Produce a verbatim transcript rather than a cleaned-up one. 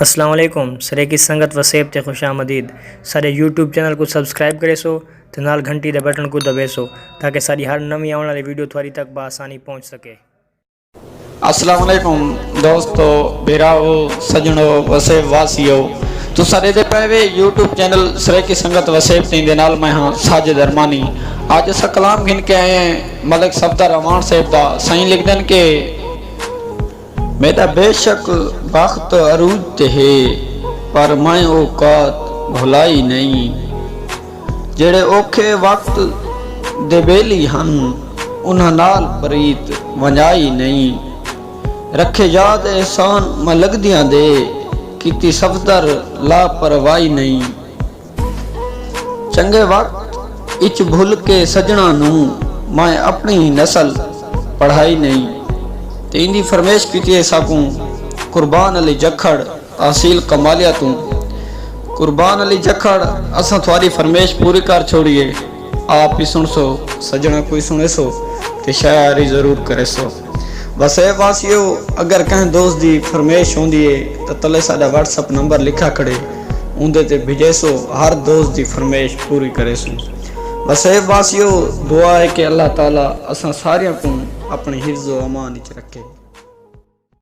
السلام علیکم، سریکی سنگت وسیب تے خوش آمدید۔ ساݙے یوٹیوب چینل کوں سبسکرائب کریسو تے نال گھنٹی دے بٹن کوں دبیسو تاکہ ساݙی ہر نویں آوݨ والی ویڈیو تہاݙی تک بآسانی پہنچ سکے۔ السلام علیکم دوستو، بھراؤ، سڄݨو، وسیب واسیو، تساں ݙیہدے پئے وے یوٹیوب چینل سریکی سنگت وسیب تے، ایندے نال میں ہاں ساجد ارمانی۔ اڄ اساں کلام گھن کے آئے ہیں ملک صفدر اعوان صاحب دا۔ سائیں لکھدن کہ میݙا بے شک بخت عروج تے ہے، پر میں اوقات بھلائی نئیں۔ جیڑھے اوکھے وقت دے ٻیلی ہن، انہاں نال پریت ونڄائی نئیں۔ رکھے یاد احسان میں لڳدیاں دے، کیتی صفدر لاپرواہی نئیں۔ چنڳے وقت اچ بھل کے سڄݨاں نوں، میں اپݨی نسل پڑھائی نئیں۔ تے ایندی فرمائش کیتی ہے ساکوں قربان علی جکھڑ، تحصیل کمالیا توں۔ قربان علی جکھڑ، اساں تہاݙی فرمائش پوری کر چھوڑی ہے، آپ ہی سݨسو، سڄݨاں کوں ہی سݨیسو تے شاعری ضرور کریسو۔ وسیب واسیو، اگر کہیں دوست دی فرمائش ہوندی ہے تاں تلے ساݙا واٹس اپ نمبر لکھا کھڑے، اوندے تے بھیجیسو، ہر دوست دی فرمائش پوری کریسوں۔ وسیب واسیو، دعا ہے کہ اللہ تعالیٰ اساں ساریاں کوں اپݨے حفظ و امان اچ رکھے۔